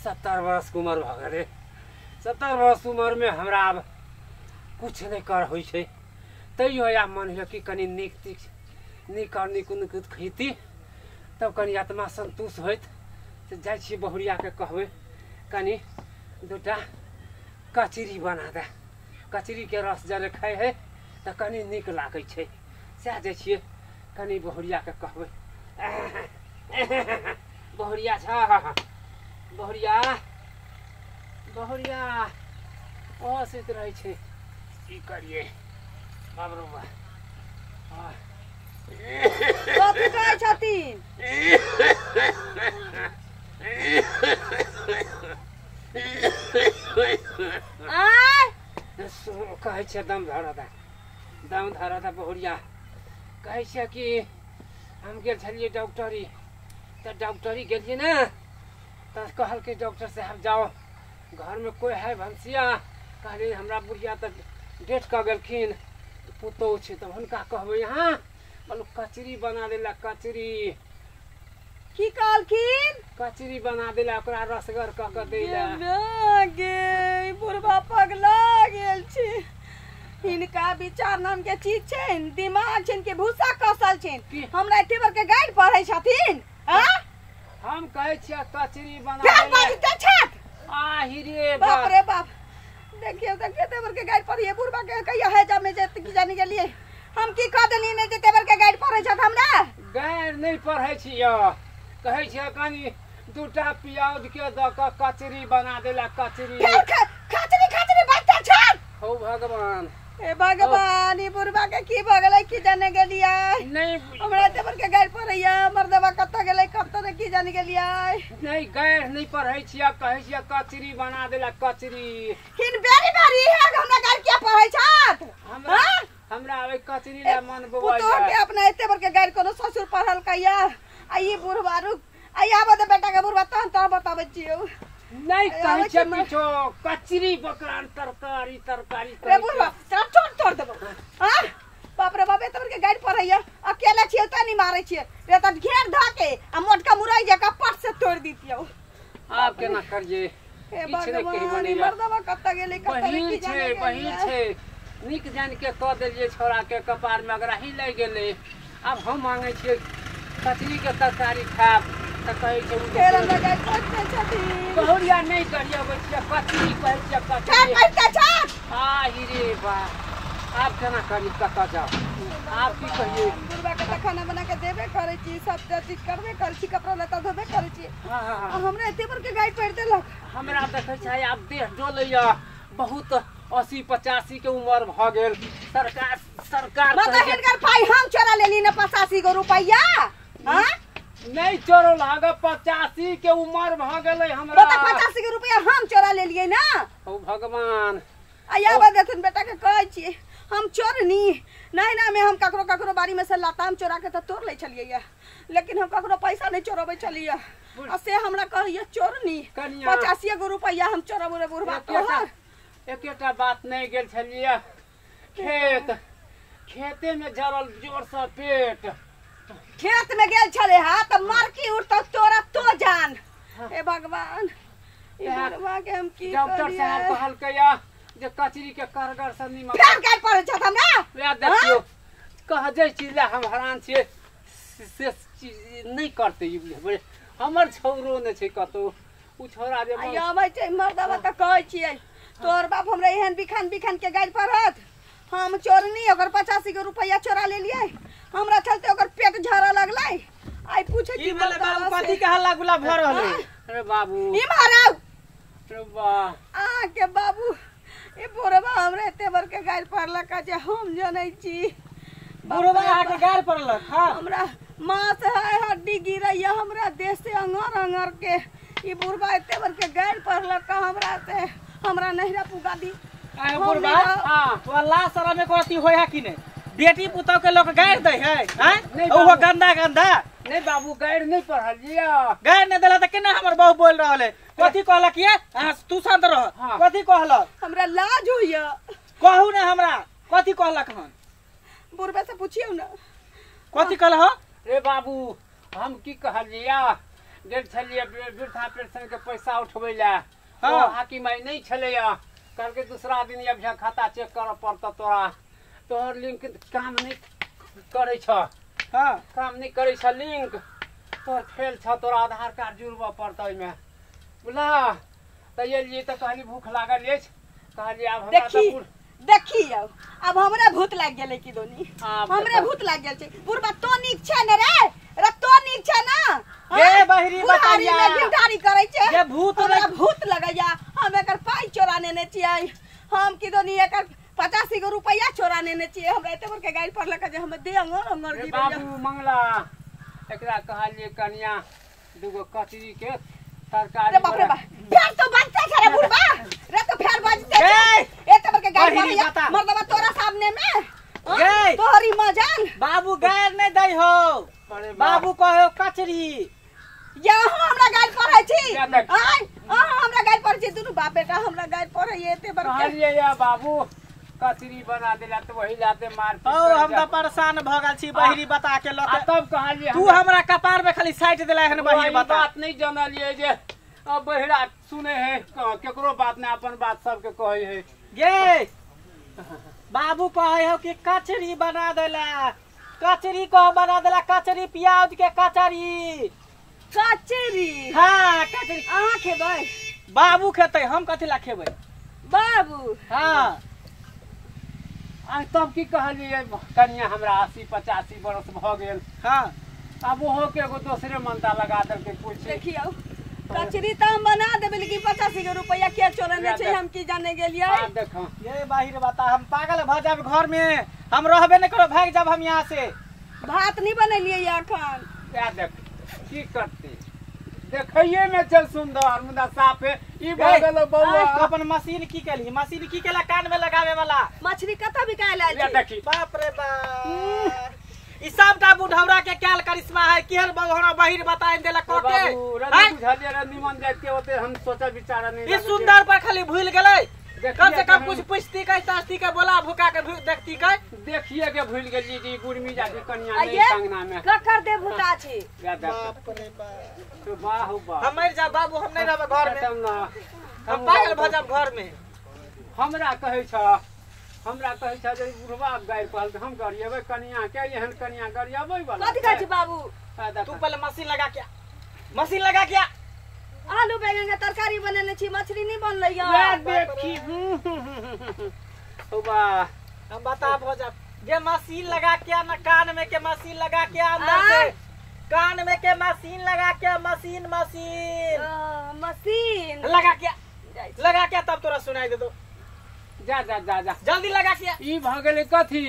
70 वर्ष के उम्र भऽ गेलै। 70 वर्ष उम्र में हमरा आब कुछ नहीं कर होइ छै, तैयो आब मन होइए कि कनि नीक तीक नीक और नीक नीक खैती तब कनि आत्मा संतुष्ट होइत। तऽ जाइ छियै बहुरियाके कहबै कनि दूटा कचरी बना दे, कचरीके रस जरे खाइ है तऽ कनि नीक लागै छै। सएह जाइ छियै कनि बहुरियाके कहबै। बहुरिया छ, बहुरिया बहुरिया ओहो सुति रहै छै। की करियै बाप रो बा। कथी कहै छथिन? आय कहै छै दम धरऽ दे, दम धरऽ दे बहुरिया। कहै छै कि हम गेल छलियै डॉक्टरी, तऽ डॉक्टरी गेलियै ने तऽ कहलकै डॉक्टर साहब जाओ घर में कोई है भनसिया। कहलियै हमरा बुढ़िया तऽ डेथ कऽ गेलखिन, पुतोहु छै तऽ हुनका कहबै अहाँ बोलू कचरी बना देला। कचरी की कहलखिन? कचरी बना देला, ओकरा रसगर कऽ कऽ दै ला। गे बुढ़बा पगला गेल छै। हिनका विचार नाम के चीज छैन, दिमाग छैन के भूसा कसल छैन। हमरा एते बड़ के गाइड पढ़ै छथिन। हां हम कहै छियै कचरी बना देला। बाजते छथि। आहि रे बाप रे बाप, देखियौ तऽ कते बड़ के गाइड पढ़िए बुढ़बा के कहिया है जमे जे की जानी गेलियै हम की कह देलियै ने जते बड़ के गाइड पढ़ै छथि। हमरा गाइड नहीं पढ़ै छियै, कहै छियै कनि दूटा प्याज के दऽ कऽ कचरी बना देला। कचरी फेर खचरी खचरी बाजते छथि। हौ भगवान, हे भगवान, ई बुढ़बा के की भऽ गेलै की जाने गेलियै। नहीं हमरा एते बड़ के गाइड पढ़ैया, मर्दबा कतऽ गेलै कतऽ ने की जाने गेलियै। नहीं गाइड नहीं पढ़ै छियै, कहै छियै कचरी बना देला। कचरी हिन बेरी बेरी है हमरा गाइड किया पढ़ै छथि? हमरा हमरा ओहि कचरी ला मन बौआ। पुतोह के अपना एते बड़ के गाइड कोनो ससुर पढ़लकै आ ई बुढ़बा रुक आ आबऽ दे बेटा के बुढ़बा तहन तोरा बताबै छियौ। नहीं कहै छियै किछो, कचरी बकरान तरकारी तरकारी रे बुढ़बा तोरा चोट तोड़ देबौ। हां बाप रे बाप, एते बड़ के गाइड पढ़ैया, अकेला छियै त नहीं मारै छियै रे, त घेर धऽ के आ मोटका मुरई जका पट से तोड़ दितियौ। आब केना करियै? हे भगवान, ई मर्दबा कतऽ गेलै कतऽ ने की जाने गेलियै। बहिन छै, नीक जान के कऽ देलियै छोड़ा के कपार में अगराही लागि गेलै। आब हम मांगै छियै कचरी के तरकारी खायब तऽ कहै छै फेर हमरा गाइड पढ़ते छथिन। बहुरिया नहीं गरियबै छियै, कचरी कहै छियै कचरी। फेर पढ़ते छथि। आहि रे बा, आब केना करी, कतऽ जाउ, आब की करियै? बुढ़बा के तऽ खाना बना के देबे करै छी, सब चीज करबे करै छी, कपड़ा लत्ता धोबे करै छी। हाँ, हमरा एते बड़ के गाइड पढ़ि देलक। हमरा देखै छै आब देह डोलैया बहुत, 80 85 के उम्र भऽ गेल। सरकार सरकार मतलब हिनकर पाइ हम चोरा लेली ने 85 गो रुपैया। हां नहीं चोरल हग, 85 के उम्र भऽ गेलै हमरा। मतलब 85 के रुपैया हम चोरा लेलियै ना। ओ भगवान, आ आबऽ देथिन बेटा के कहै छियै हम चोरनी नहीं ना में हम ककरो ककरो बाड़ी में से लताम चोरा के तऽ तोड़ लै छलियै, लेकिन हम ककरो पैसा नहीं चोरबै छलियै आ से हमरा कहैया चोरनी। 85 गो रुपैया हम चोरबो रे बुढ़बा तोहर। एकेटा बात नहीं गेल छलियै खेत, खेते में जरल जोर से पेट। खेत में गेल छले हा तऽ मरकी उठत तोरा तो जान। हे भगवान, ई बुढ़बा के हम की डॉक्टर करियै? साहब कहलकै जे कचरी के करगर से नीमक। फेर गाइड पढ़ै छथि हमरा। वएह देखियौ कह जे चीज ला हम हैरान छियै से चीज नहीं करतै ई बुझबै। हमर छौरो नहि छै कतौ, उ छौरा जे आबै छै मर्दबा तऽ कहै छियै तोहर बाप हमरा एहन बिखान बिखान के गाइड पढ़त, हम चोरनी ओकर 85 गो रुपैया चोरा लेलियै, हमरा चलते ओकर पेट झरऽ लगलै। आइ पूछै की भेलै बाबू, कथी के हल्ला गुल्ला भऽ रहल है? अरे बाबू इम्हर आउ। अरे वाह, अहाँके बाबू ई बुढ़बा हमरा एते बड़ के गाइड पढ़लक जे हम जनै छी। बुढ़बा अहाँके गाइड पढ़लक? हां हमरा मांस है हड्डी गिरैया हमरा देह से अंगर अंगर के। ई बुढ़बा एते बड़ के गाइड पढ़लक हमरा से, हमरा नहिरा पुगा दी। आय बुढ़बा, हां तो अल्लाह शरम में कथी होय है कि नहीं? बेटी पुतोह के लोग गाइड दै है, हैं? ओहो गंदा गंदा। नहीं बाबू गाइड नहीं पढ़लिया। गाइड नहीं देला त केना हमर बहू बोल रहल है? कथी कहलक ये? हां तू शांत रह। कथी कहलक? हमरा लाज होइया। कहू ना हमरा कथी कहलक हन? बुढ़बा से पूछियो ना कथी कहलह? रे बाबू हम की कहलिया, गेल छलियै वृद्धा पेंशन के पैसा उठबै ला। हां हाकिम आई नहीं छलैया, कहलकै दूसरा दिन अभिया खाता चेक करऽ पड़तौ तोरा, तोहर लिंक काम नहीं करै छ। हां काम नहीं करै छ लिंक, तोहर फेल छ, तोरा आधार कार्ड जुड़बऽ पड़तौ ओहिमे। बुझला? त एलियै त कहली भूख लागल अछि, कहली आब हमरा त देखियौ अब हमरा भूत लाग गेलै की दोनी, हमरे भूत लाग गेल छै। बुढ़बा तो नीक छै ने रे, रे तो नीक छै ना? ये बहरी बताइया में घिउढारी करै छै। ये भूत हमरा भूत लगैया। हम एकर पाई चोरा नेने छियै, हम की दोनी एकर 85 गो रुपैया चोरा नेने छियै। हमरा एते बड़का गाइल पड़लक जे हम दे अंगर अंगर गिरैया। बाबू मंगला एकरा कहलियै कनिया दूगो कचरी के तरकारी। रे बाप रे बाप, फेर तो बजते छै रे बुढ़बा, रे तो फेर बजते छै। एते बड़का गाइल पड़ैया मर्दबा तोरा सामने में गई तोहरी मजान। बाबू गाइल नहीं दै हो, बाबू कहो कचरी। या हमरा गाइल पड़ै छी, आय अहाँ हमरा गाइल पड़ै छी, दुनू बाप बेटा हमरा गाइल पड़ै एते बड़का। कहलियै या बाबू कचरी बना देला त वही लाते मार पीट। ओ हम त परेशान भ गेल छी बहिरी बता के लके। तब कहलियै तू हमरा कपार में खाली साइट देला हन बहिरी बता। बात नहीं जानलियै जे अब बहिरा सुने है केकरो बात ना, अपन बात सबके कहै है। गे बाबू कहै हो कि कचरी बना देला, कचरी को बना देला, कचरी प्याज के कचरी। कचरी? हां कचरी। अहाँ खेबै? बाबू खेतै, हम कथी ला खेबै? बाबू हां। आ तब की कहलियै कनिया हमरा 80-85 बरस भ गेल। हां आब ओहो के एगो दोसरे मनता लगा देलकै कुछ। देखियौ कचरी त हम बना देबै, लेकिन 85 गो रुपैया के चोरने छै हम की जाने गेलियै। देखो ये बाहिर बता हम पागल भ जाब, घर में हम रहबे नहीं करो, भाग जाब हम यहाँ से। भात नहीं बनेलियै अखन। या देख की करती, देखैये में चल सुंदर मुदा साफे ई भ गेलो बौआ। अपन मशीन की केली, मशीन की केला कान में लगावे वाला। मछली कत बिकाय लाल छै? देखी बाप रे बाप, ई सबटा बुढ़ौरा के क्याल करिश्मा है। केहन बौहरा बहिर बताइन देला कोके बुझलियै रे निमन जाइत के ओते हम सोचा विचार नहीं। ई सुंदर पर खाली भूल गेलै, कम से कम कुछ पूछती के तास्ती के बोला भुका के देखती के देखिए के भूल गेली जी गुरमी जाके कनिया नहीं अंगना में ककर दे भूता छी। बाप रे बाप, तो बाहु बा हम मर जा बाबू, हम नहीं रहब घर में, हम पागल भ जाब घर में। हमरा कहै छ, हमरा कहै छ जे बुढ़वा गाय कहल हम गरियेबै कनिया के, एहन कनिया गरियेबै वाला। कथि कहै छी बाबू? तू पहले मशीन लगा के, मशीन लगा के आलू बैंगन के तरकारी बनेने छी, मछली नहीं बनलै या। देखी ओ बा हम बता भ जा जे मशीन लगा के ना कान में के मशीन लगा के अंदर से कान में के मशीन लगा के मशीन मशीन मशीन लगा के, लगा के तब तोरा सुनाई दे दो। जा जा जा जा जल्दी लगा के। ई भ गेलै कथी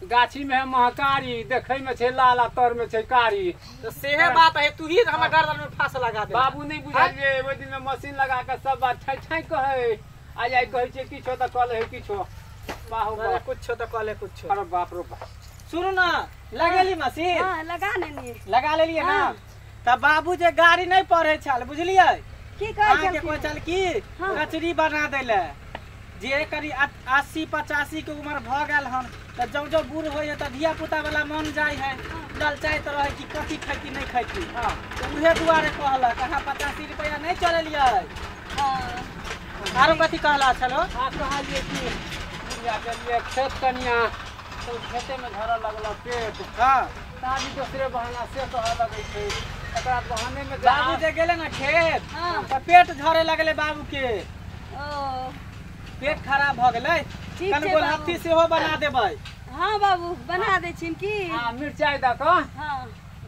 गाछी में महकारी, देखै में छै लाल आ तर में छै कारी। तो सेहे बात है, तू ही हमरा गर्दन में फांस लगा दे। बाबू नहीं बुझलियै, ओहि दिन में मशीन लगा के सब बात छै छै कहै, आइ आइ कहै छै किछो त कल है किछो। बाहु बाप कुछो त कल है कुछो। अरे बाप रे बाप, सुनू ना लगेली मशीन? हां लगा लेनी, लगा लेलियै ना। त बाबू जे गाड़ी नहीं पढ़े छल बुझलियै, की कहै के कहै छल कि कचरी बना देले। जे करी 80-85 के उम्र भ गेल हन त जौ जौ बूढ़ होय है त धिया पुता वाला मन जाय है, ललचाइत रहे कि कथी खैती नहीं खैती। हां त उहे दुआरे कहलक अहाँ 85 रुपया नहीं चलेलियै। हां आरो कथी कहला छलो? हां कहलियै कि बुढ़िया गेलियै खेत कनिया, तो खेते में झरऽ लगल पेट। हां ताबी दोसरे बहाना से कहऽ लगै छै, एकरा बहाने में बाबू जे गेले ना खेत त पेट झरे लगले बाबू के। ओ पेट खराब भ गेलै, कन गोलहत्थी सेहो बना देबै। हां बाबू बना दै छिन की? हां मिरचाई द क, हां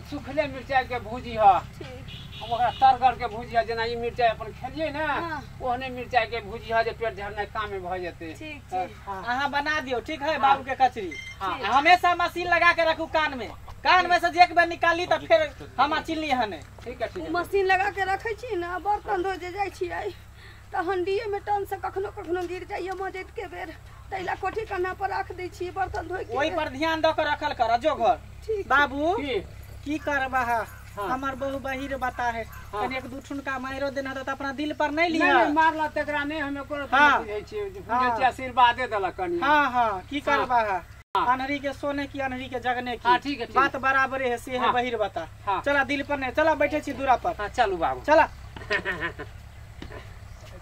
सुखले मिरचाई के भुजी ह, ठीक ओकरा तरगर के भुजी ह, जेना ई मिरचाई अपन खेलियै ने ओहने मिरचाई के भुजी ह जे पेट झरनाइ कामे भ जेतै। ठीक ठीक अहाँ बना दियौ ठीक है बाबू के कचरी। हमेशा मशीन लगा के रखू कान में, कान में से जे एक बेर निकाली त फेर हम चिल्ली हने। ठीक है ठीक है। मशीन लगा के रखै छी ना, बर्तन धो जे जाइ छियै त हंडिये में टन से कखनो कखनो गिर जाइए मजैत के बेर, तैला कोठी कन्हा पर रख दै छी बर्तन धोइ के। ओहि पर ध्यान द के रखल कर जो घर। ठीक बाबू की करबा हमर बहु बहिर बता है कनी एक दू ठुनका मारो देना त अपना दिल पर नहीं लिया। नहीं मारला तकरा नहीं हम एको बुझै छी, बुझै छी आशीर्वादे देलक कनी। हां हां की करबा अनहरी के सोने की अनहरी के जगने की। ठीक है, बात बराबरे है से है बहिर बता। चला दिल पर नहीं, चला बैठे छी दूरा पर। हां चलू बाबू चला।